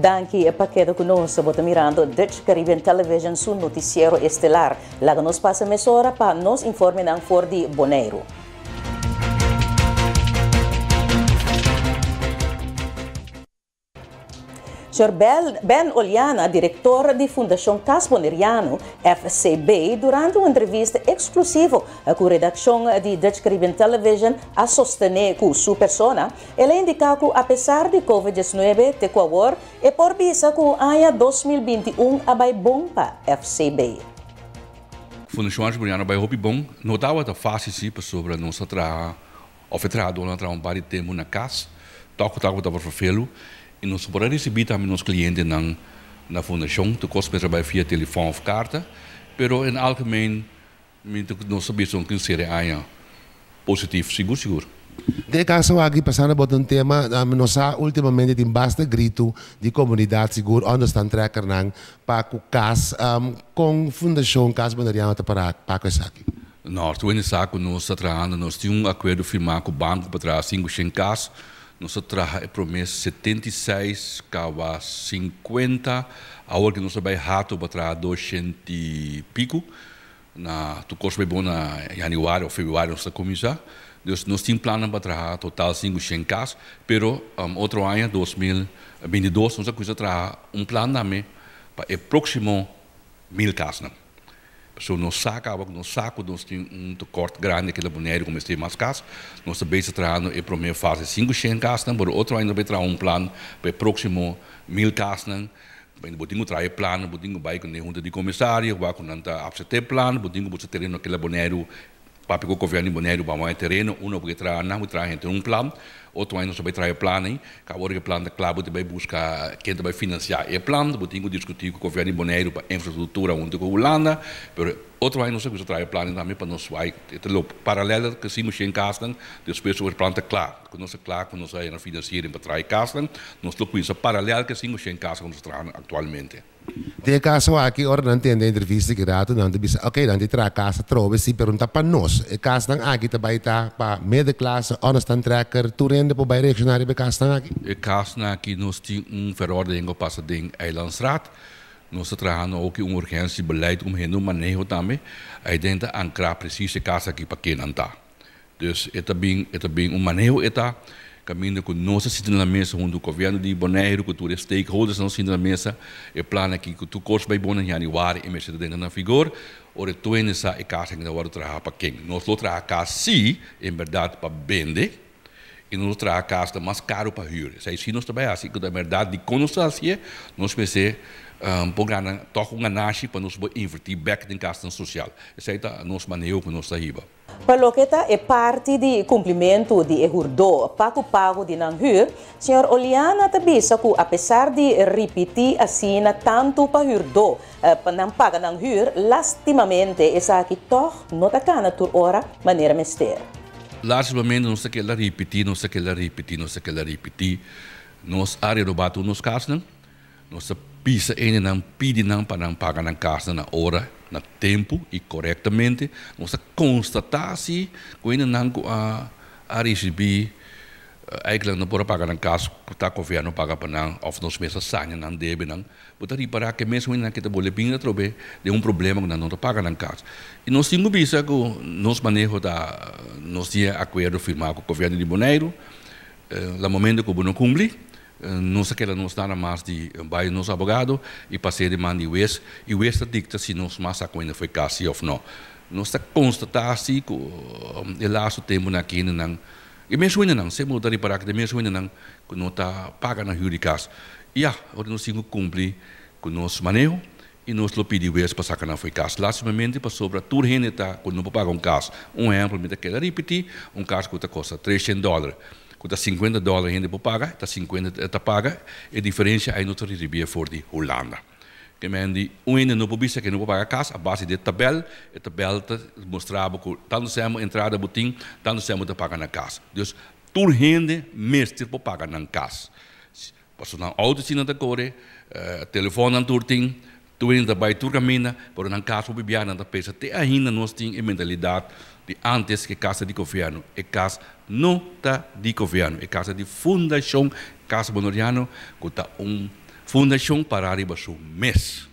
Danki pa keda ku nos. Bo ta mirando Dutch Caribbean Television su notisiero estelar. Laga nos pasa mesora pa nos informenan for di Boneiru. Señor Ben Oliana, direktor di Fundashon Cas Boneriano, FCB, durante un entrevista eksklusivo ku redakshon di Dutch Caribbean Television a sostené ku su persona, el a indiká ku apesar di Covid 19 te ku awor e por bisa ku aña 2021 a bai bon pa FCB. Fundashon Cas Boneriano a bai hopi bon. No tabata fásil sí pasobra nos a traha òf e trahadónan a traha un par di tempu na kas, tòg ku tabata vervelu i nos por a risibí tambe nos klientenan na fundashon. Tur kos mester bai via telefòn òf karta, pero en algemeen mi ta nos ta bisa un kinsere aña positief sigur sigur. Den e kaso aki, pasando bo ta un tema, nos sa ultimamente tin basta gritu di komunidat sigur onderstandtrekkernan pa ku kas. Kon Fundashon Kas Boneriano ta para pa ku esaki? Nò, tur hende sa ku nos ta trahando. Nos tin un akuerdo firmá ku banko pa traha 500 kas. Nos a traha e promé 76, kaba 50. Awor ku nos a bai Hato pa traha 200 i piku. Na tur kos bai bon na yanüari òf febrüari nos ta kuminsá. Dus nos tin plannan pa traha total 500 kas. Pero otro aña, 2022, nos a kuminsá traha un plan tambe pa e próksimo 1000 kasnan. Pasobra nos sa kaba ku nos sa ku nos tin un tekort grandi aki na Boneiru ku mester mas kas. Nos ta bezig trahando e promé fase 500 kasnan, pero otro aña nos ta bai traha un plan pa e próksimo 1000 kasnan. Bo tin ku traha e plan, bo tin ku bai ku e hunta di komisario, wak ku nan ta apseptá e plan, bo tin ku buska tereno aki na Boneiru, papia ku gobièrnu di Boneiru pa haña tereno, uno bo ke traha nan, bo traha henter un plan, otro aña nos ta bai traha e plan ei, kaba ora ku e plan ta kla bo ta bai buska ken ta bai finansiá e plan, bo tin ku diskutí ku gobièrnu di Boneiru pa infrastruktura huntu ku Hulanda, pero otro aña nos ta kuminsá traha e plannan tambe pa nos bai, e ta loop paralèl ku 500 kasnan, despues ora e plan ta kla. Ku nos ta kla ku nos a hena finansiering pa traha e kasnan, nos lo kuminsa paralèl ku e 500 kas ku nos ta trahando aktualmente. Den e kaso aki, ora nan tende e entrevista ki ratu, nan ta bisa, Oké, nan tin traha kas atrobe, sí, pero no ta pa nos. E kasnan aki ta bai ta pa middenklasse, onderstandtrekker, tur hende por bai reakshoná riba e kasnan aki. E kasnan aki nos tin un verordening ku a pasa den Eilandsraad. Nos ta trahando oki un urgensiebeleid om hende un maneho tambe. Aiden ta ankrá presis e kas aki pa ke nan ta. Dus e ta bin, e ta bin un maneho e ta kaminda ku nos a sinta na mesa huntu ku gobièrnu di Boneiru, ku tur e stakeholders nan sinta na mesa, e plan aki ku tur kos bai bon na yanüari e mester ta drenta na vigor, ora e tuende sa e kas aki ta wòrdu traha pa ken. Nos lo traha kas si, en bèrdat pa bende, i nos lo traha kas ta mas karu pa hür. Esei si nos ta bai hasi, ku ta bèrdat dikon nos ta hasié, nos mester por gana tòg un ganashi pa nos por invertí bèk den kasnan sosial. Esei ta nos maneho ku nos ta hiba. Pa loke ta e parti di kumplimentu di e hurdó pa ku pago di nan hür, señor Oliana ta bisa ku apesar di ripití asina tantu pa hürdó pa nan paga nan hür, lastimamente esaki tòg no ta kana tur ora manera mester. Lastimamente nos ta keda ripití, nos ta keda ripití, nos ta keda ripití. Nos a renobá tur nos kasnan. Nos ta bisa hendenan, pidi nan pa nan paga nan kasnan na ora, na tempu i korektamente. Nos ta konstatá si ku hendenan ku a a risibí eigentlik no por a paga nan kas ku ta gobièrnu paga pa nan òf nos mes a saña nan debenan. Bo ta ripará ku e mes hendenan ke ta bolbe bini atrobe den un problema ku nan no ta paga nan kas. I nos tin ku bisa ku nos maneho ta nos tin e akuerdo firmá ku gobièrnu di Boneiru, na momento ku bo no kumpli, Nos a keda nos nada mas di bai nos abogado y pas'é den man di hues y hues ta dicta si nos mas a cuenta fo'i cas si of no. Nos ta constata si cu e laatste temponan aki hendenan, e mes hendenan, semper bo ta ripara cu ta e mes hendenan cu no ta paga nan huur di cas. Y ya, ora nos tin cu cumpli cu nos maneho y nos lo pidi hues pa saca nan fo'i cas. Lastimamente pasobra tur hende ta cu no por paga un cas. Un ehempel mi ta keda ripiti, un cas cu ta costa 300 dollar. Ku ta 50 dòler hende por paga, ta 50 ta paga, e diferensia ei no ta risibié for di Hulanda. Ke men di un hende no por bisa ke no por paga kas a base di e tabèl, e tabèl ta mustra bo ku tantu sèn bo entrada bo tin, tantu sèn bo ta paga na kas. Dus tur hende mester por paga nan kas. Pasobra nan outo si nan ta kore, telefòn nan tur tin, Tur hende ta bai tur kaminda, pero nan kas hopi biaha nan ta pensa te ainda nos tin e mentalidat di antes ku e kas ta di gobièrnu. E kas no ta di gobièrnu, e kas ta di Fundashon Casa Boneriano ku ta un Fundashon para riba su mes.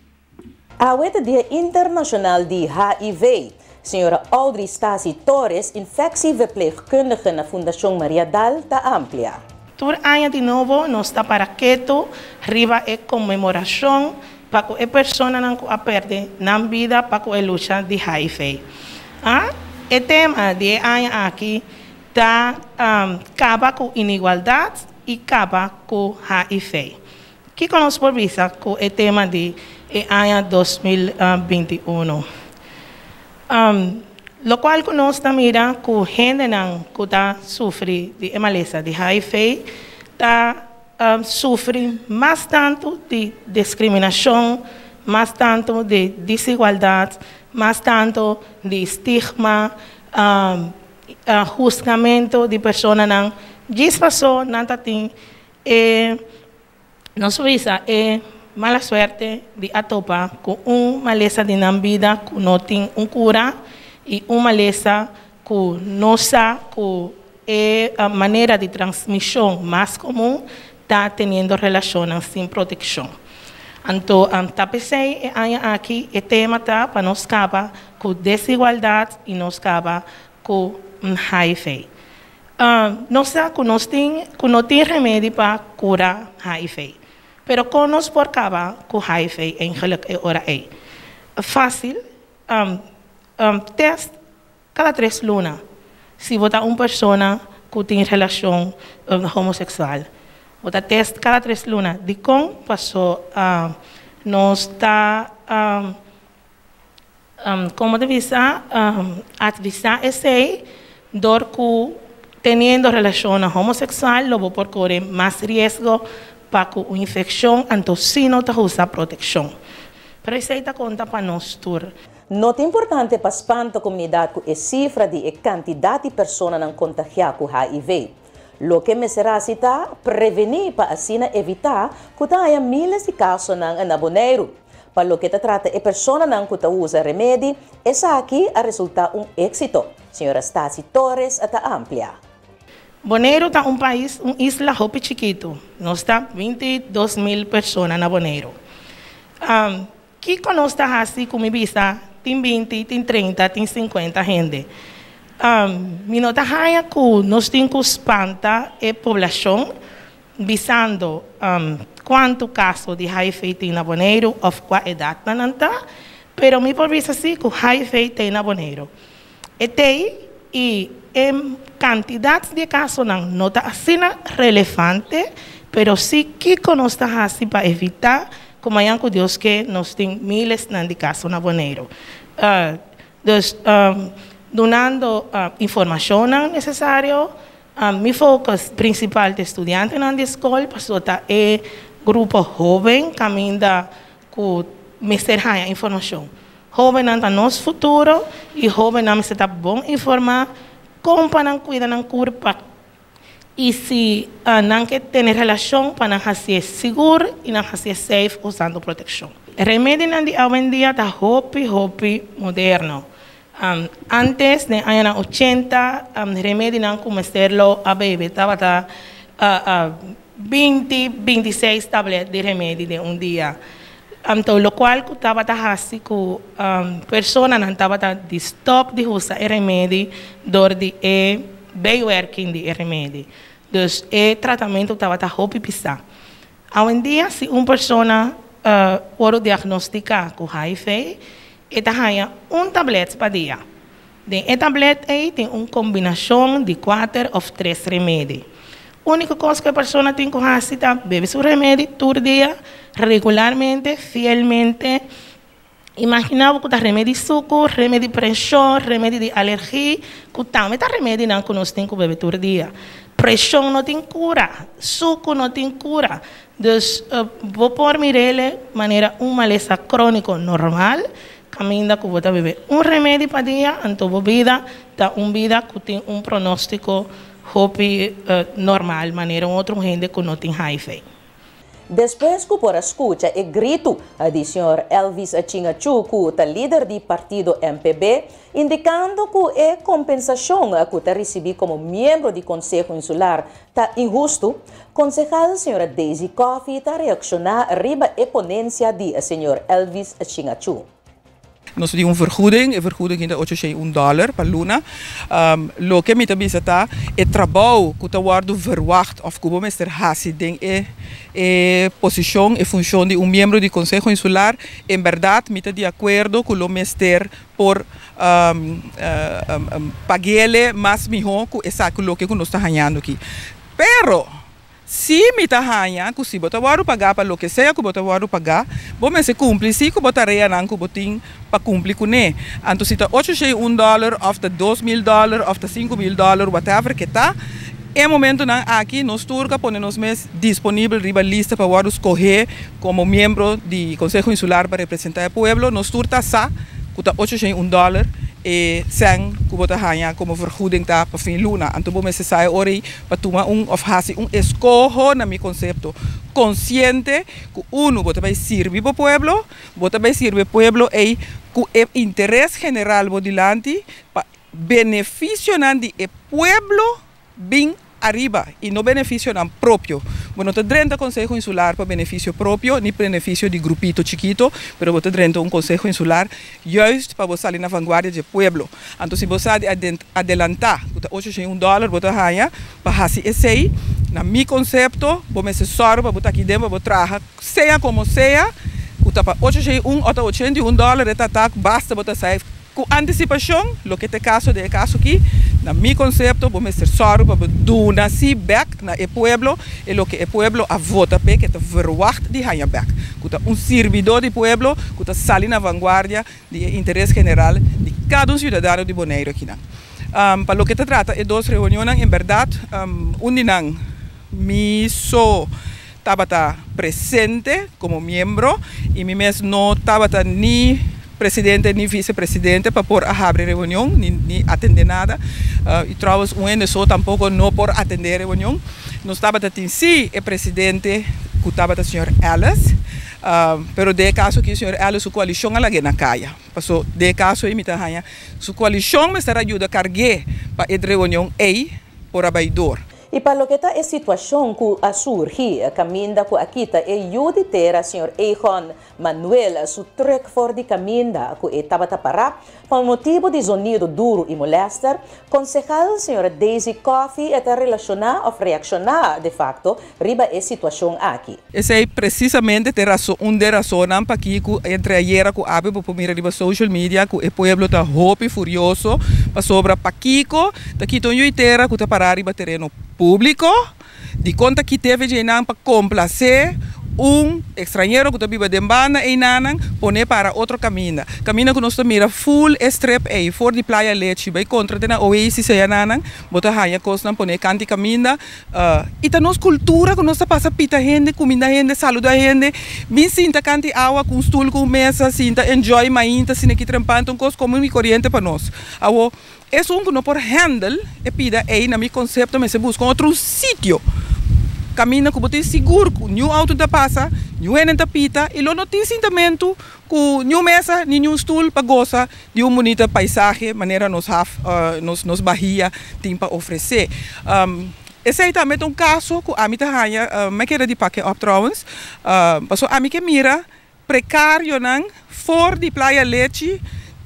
Awe ta Dia Internashonal di HIV. Señora Audrey Stasi Torres, infectieverpleegkundige na Fundashon Mariadal, ta amplia. Tur aña di nobo nos ta para ketu riba e konmemorashon pa ku e personanan ku a pèrdè nan bida pa ku e lucha di HIV. A E tema di e aña aki ta Kaba ku inigualdat i kaba ku HIV. Kiko nos por bisa ku e tema di e aña 2021? Lokual ku nos ta mira ku hendenan ku ta sufri di e malesa di HIV ta sufri mas tantu di diskriminashon, mas tantu di desigualdat, mas tantu di stigma, husgamentu di personanan djis paso nan ta tin e nos bisa e mala suerte di a topa ku un malesa di nan bida ku no tin un kura i un malesa ku no sa ku e manera di transmishon mas komun ta teniendo relashonnan sin protekshon. Anto ta p'esei e aña aki e tema ta pa nos kaba ku desigualdat i nos kaba ku HIV. Nos sa ku nos tin ku no tin remedi pa kura HIV. Pero kon nos por kaba ku HIV eigenlijk e ora ei? Fásil, tèst kada tres luna si bo ta un persona ku tin relashon homoseksual. Bo ta tèst kada tres luna. Dikon? Paso nos ta Komo ta bisa, atvisá esei dor ku teniendo relashonnan homoseksual lo bo por kore mas riesgo pa ku un infekshon, anto si no ta usa protekshon. Pero esei ta konta pa nos tur. No ta importante pa spanta komunidat ku e sifra di e kantidat di personanan kontagiá ku HIV. Loke mester hasi ta prevení pa asina evitá ku ta haña míles di kasonan na Boneiru. Pa loke ta trata e personanan ku ta usa remedi, esaki a resultá un éksito, señora Stacy Torres a ta amplia. Boneiru ta un pais, un isla hopi chikitu. Nos ta 22.000 persona na Boneiru. Kiko nos ta hasi ku mi bisa tin 20, tin 30, tin 50 hende? Mi no ta haña ku nos tin ku spanta e poblashon bisando kuantu kaso di HIV tin na Boneiru òf kua edatnan nan ta, pero mi por bisa si ku HIV t'ei na Boneiru. E t'ei i e kantidat di e kasonan no ta asina relevante, pero si kiko nos ta hasi pa evitá ku mañan ku Dios ke nos tin mílesnan di kaso na Boneiru. Dus dunando informashonnan nesesario. Mi focus principal ta e studiantenan di scol pasobra ta e grupo hoben caminda cu mester haya informacion. Hobennan ta nos futuro y hobennan mester ta bon informa con pa nan cuida nan curpa y si nan ke tene relacion pa nan hacié sigur y nan hacié safe usando proteccion. Remedinan di awendia ta hopi hopi moderno. Antes, den añanan 80, remedinan ku mester lo a bebe tabata 20, 26 tablet di remedi den un dia. Anto lokual ku tabata hasi ku personanan tabata di stòp di usa e remedi dor di e bijwerking di e remedi. Dus e tratamentu tabata hopi pisá. Awendia si un persona wòrdu diagnostiká ku HIV, e ta haña un tablet pa dia. Den e tablet ei tin un kombinashon di kuater òf tres remedi. Úniko kos ku e persona tin ku hasi ta bebe su remedi tur dia, regularmente, fielmente. Imaginá bo ku ta remedi suku, remedi preshon, remedi di alergi, ku tambe ta remedinan ku nos tin ku bebe tur dia. Preshon no tin kura, suku no tin kura. Dus bo por mir'el manera un malesa króniko normal, kaminda ku bo ta bebe un remedi pa dia, anto bo bida ta un bida ku tin un pronóstiko hopi normal, manera un otro hende ku no tin hiv. Despues ku por a skucha e gritu di señor Elvis Chingachu ku ta lider di partido MPB, indikando ku e kompensashon ku ta risibí komo miembro di Konseho Insular ta inhustu, konsehal señora Daisy Coffie ta reakshoná riba e ponensia di señor Elvis Chingachu. Nos tin un vergoeding, e vergoeding ta ocho shen un dòler pa luna. Loke mi ta bisa ta e trabou ku ta wòrdu verwagt òf ku bo mester hasi den e e posishon, e funshon di un miembro di Konseho Insular, en bèrdat mi ta di akuerdo ku lo mester por pag'ele mas mihó ku esaki loke ku nos ta hañando aki. Pero Si mi ta haña ku si bo ta wòrdu pagá pa loke sea ku bo ta wòrdu pagá, bo mester kumpli sí ku bo tareanan ku bo tin pa kumpli kuné. Anto si ta 801 dòler òf ta 2000 dòler òf ta 5000 dòler, whatever ke ta, e momentunan aki nos tur ka pone nos mes disponibel riba lista pa wòrdu skohé komo miembro di Konseho Insular pa representá e pueblo. Nos tur ta sa ku ta 801 dòler e sèn ku bo ta haña komo vergoeding ta pa fin luna. Anto bo mester sa e ora ei pa tuma un of hasi un eskoho na mi konsepto konsiente ku unu bo ta bai sirbi bo pueblo, bo ta bai sirbi e pueblo ei ku e interes general bo dilanti pa benefisionan di e pueblo bin ariba i no benefisionan propio. Bo no ta drenta Konseho Insular pa benefisio propio ni benefisio di grupito chikito, pero bo ta drenta un Konseho Insular juist pa bo sali na vanguardia dje pueblo. Anto si bo sa di adelantá ku ta 801 dòler bo ta haña pa hasi esei, na mi konsepto bo mester sòru pa bo ta aki den pa bo traha sea komo sea ku ta pa 801 òf ta 81 dòler e ta ta basta bo ta sa ku antisipashon, loke ta e kaso den e kaso aki, na mi konsepto bo mester sòru pa bo duna si bèk na e pueblo e loke e pueblo a vota p'e ke ta verwagt di haña bèk, ku ta un sirbidó di pueblo ku ta sali na vanguardia di e interes general di kada un siudadano di Boneiru akinan. Pa loke ta trata e dos reunionnan, en bèrdat un di nan mi so tabata presente komo miembro i mi mes no tabata ni presidente ni visepresidente pa por a habri reunion ni atendé nada. I trouwens un hende so tampoko no por atendé reunion. Nos tabata tin sí e presidente ku tabata señor Ellis. Pero den e kaso aki señor Ellis su koalishon a lag'é na kaya. Paso den e kaso ei mi ta haña su koalishon mester a yuda karg'é pa e reunion ei por a bai dor. I pa loke ta e situashon ku a surgi kaminda ku a kita e yu di tera señor Egon Manuel su trùk for di kaminda ku e tabata pará pa motibu di zonido duru i molèster, konsehal señora Daisy Coffie ta relashoná òf reakshoná de fakto riba e situashon aki. Esei presisamente ta e rason, un den rasonnan pakico entre ayera cu awe bo por mira riba social media cu e pueblo ta hopi furioso pasobra pakico ta kita un yuitera cu ta para riba tereno publico, dicon ta kit'e vejeinan pa complace un extranhero cu ta biba den banda einanan pone para otro caminda. Caminda cu nos ta mira full e strip ei for di Playa Lechi bay contra te na Oasis eyananan bo ta haya cosnan pone canti caminda. I ta nos kultura ku nos ta pasa pita hende, kuminda hende, saluda hende, bin sinta kanti awa ku un stul ku un mesa, sinta enjoy mainta asina ki trempan ta un kos komun i koriente pa nos. Awo, esun ku no por handle e pida ei na mi konsepto mester buska un otro un sitio kaminda ku bo tin sigur ku niun outo ta pasa, niun hende ta pita i lo no tin sintamentu ku niun mesa ni niun stul pa gosa di un bunita paisahe manera nos haf, nos nos bahia tin pa ofresé. Esei tambe ta un kaso ku ami ta haña, mi a keda di pake òp trouwens, pasobra ami ke mira prekarionan for di Playa Lechi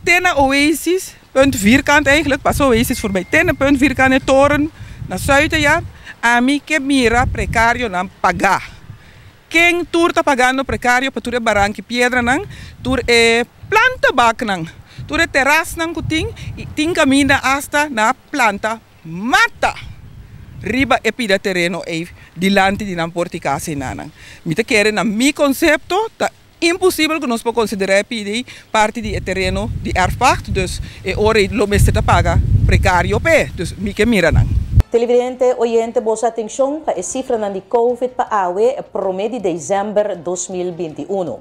te na Oasis, Punt Vierkant eigenlijk, pasa Oasis forbij, te na Punt Vierkant e toren na zuid aya, ami ke mira prekarionan pagá. Ken tur ta pagando prekario pa tur e baranki piedranan, tur e planta baknan, tur e terasnan ku tin i tin kaminda asta na planta mata riba e pida tereno ei dilanti di nan por ti kas einanan. Mi ta kere na mi konsepto ta imposibel ku nos por konsiderá e pida ei parti di e tereno di erfpacht, dus e ora ei lo mester ta paga prekario p'e, dus mi ke mira nan. Televidente oyente boso atencion pa e cifranan di Covid pa awe prome di december 2021.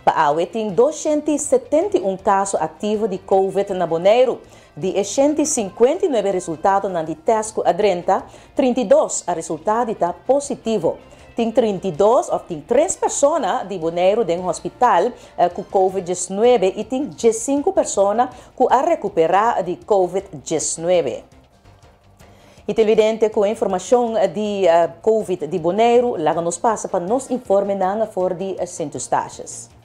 Pa awe tin 271 caso activo di Covid na Boneiru. Di e 159 resultadonan di test cu a drenta, 32 a resulta di ta positivo. Tin 32 òf tin tres persona di Boneiru den hospital ku Covid 19 i tin 15 persona ku a rekuperá di Covid 19. I televidente, ku e informashon di Covid di Boneiru, laga nos pasa pa nos informenan for di Sint Eustatius.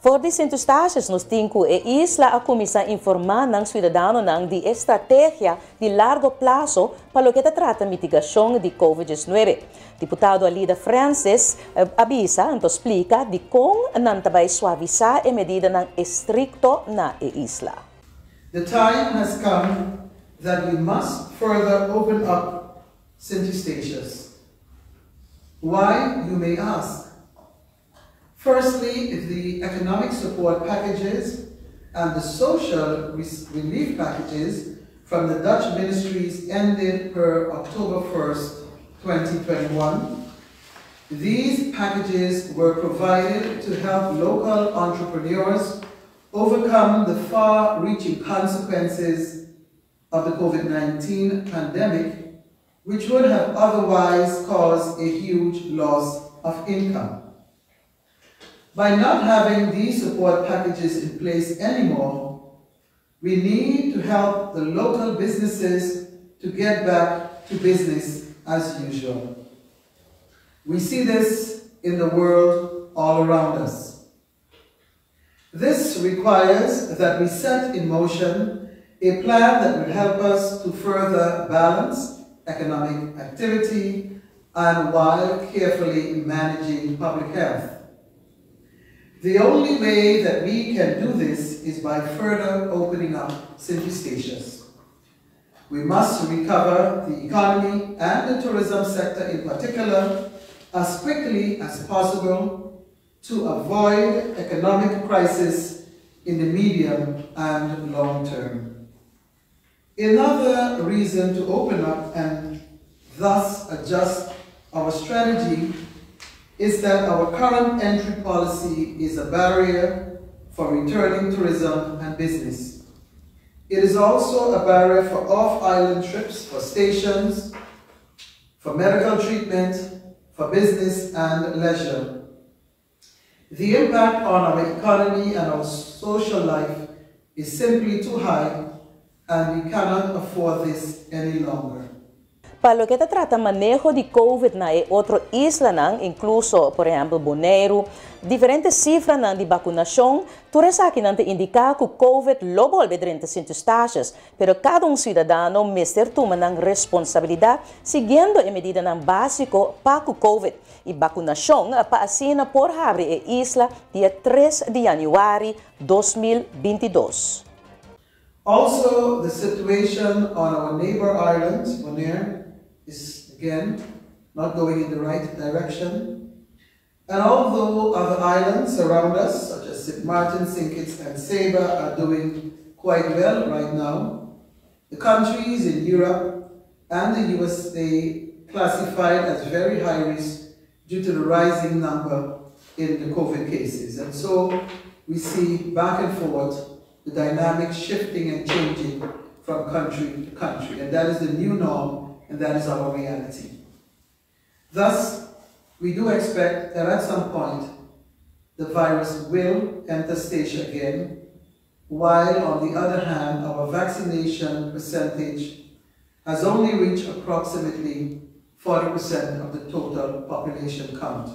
For di Sint Eustatius nos tin ku e isla a kuminsá informá nan siudadanonan di e strategia di largo plaso pa loke ta trata mitigashon di Covid 19. Diputado Alida Francis a bisa anto splika dikon nan ta bai suavisá e medidanan estrikto na e isla. The time has come that we must further open up Sint Eustatius. Why, you may ask? Firstly, the economic support packages and the social relief packages from the Dutch ministries ended per October 1st, 2021. These packages were provided to help local entrepreneurs overcome the far-reaching consequences of the COVID-19 pandemic, which would have otherwise caused a huge loss of income. By not having these support packages in place anymore, we need to help the local businesses to get back to business as usual. We see this in the world all around us. This requires that we set in motion a plan that will help us to further balance economic activity and while carefully managing public health. The only way that we can do this is by further opening up Sint Eustatius. We must recover the economy and the tourism sector in particular as quickly as possible to avoid economic crisis in the medium and long term. Another reason to open up and thus adjust our strategy is that our current entry policy is a barrier for returning tourism and business. It is also a barrier for off-island trips for Statians, for medical treatment, for business and leisure. The impact on our economy and our social life is simply too high and we cannot afford this any longer. Pa loke ta trata maneho di Covid na e otro islanan, inkluso por ehèmpel Boneiru, diferente sifranan di bakunashon, tur esakinan ta indiká ku Covid lo bolbe drenta Sint Eustatius, pero kada un siudadano mester tuma nan responsabilidat siguiendo e medidanan básiko pa ku Covid i bakunashon pa asina por habri e isla dia 3 di yanüari 2022. Also, the situation on our neighbor island, Bonaire, is again not going in the right direction. And although other islands around us, such as St. Martin, St. Kitts, and Saba, are doing quite well right now, the countries in Europe and the USA classified as very high risk due to the rising number in the COVID cases. And so we see back and forth the dynamic shifting and changing from country to country. And that is the new norm, and that is our reality. Thus, we do expect that at some point, the virus will enter Statia again, while on the other hand, our vaccination percentage has only reached approximately 40% of the total population count.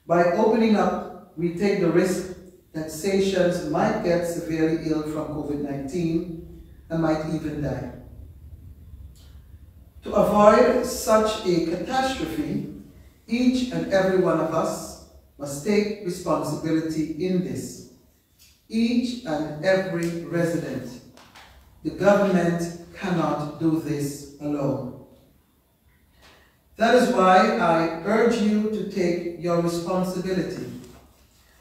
By opening up, we take the risk that Statians might get severely ill from COVID-19 and might even die. To avoid such a catastrophe, each and every one of us must take responsibility in this. Each and every resident. The government cannot do this alone. That is why I urge you to take your responsibility.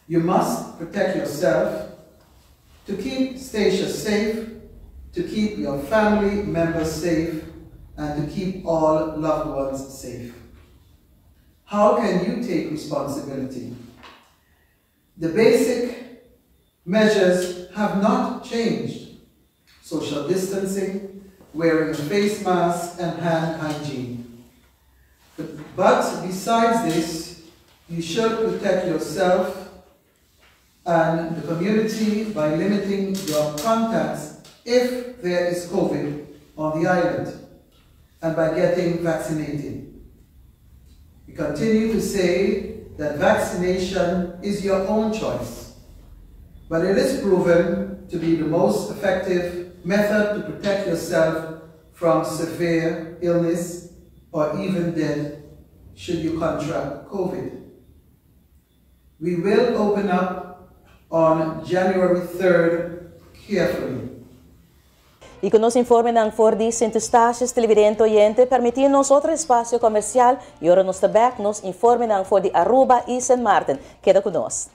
You must protect yourself, to keep Statia safe, to keep your family members safe, and to keep all loved ones safe. How can you take responsibility? The basic measures have not changed. Social distancing, wearing a face mask, and hand hygiene. But besides this, you should protect yourself and the community by limiting your contacts if there is COVID on the island and by getting vaccinated. We continue to say that vaccination is your own choice, but it is proven to be the most effective method to protect yourself from severe illness or even death should you contract COVID. We will open up on January 3rd carefully. I ku nos informenan for di Sint Eustatius, televidente oyente, permití nos otro espasio komersial i ora nos ta bèk, nos informenan for di Aruba i Sint Maarten. Keda ku nos.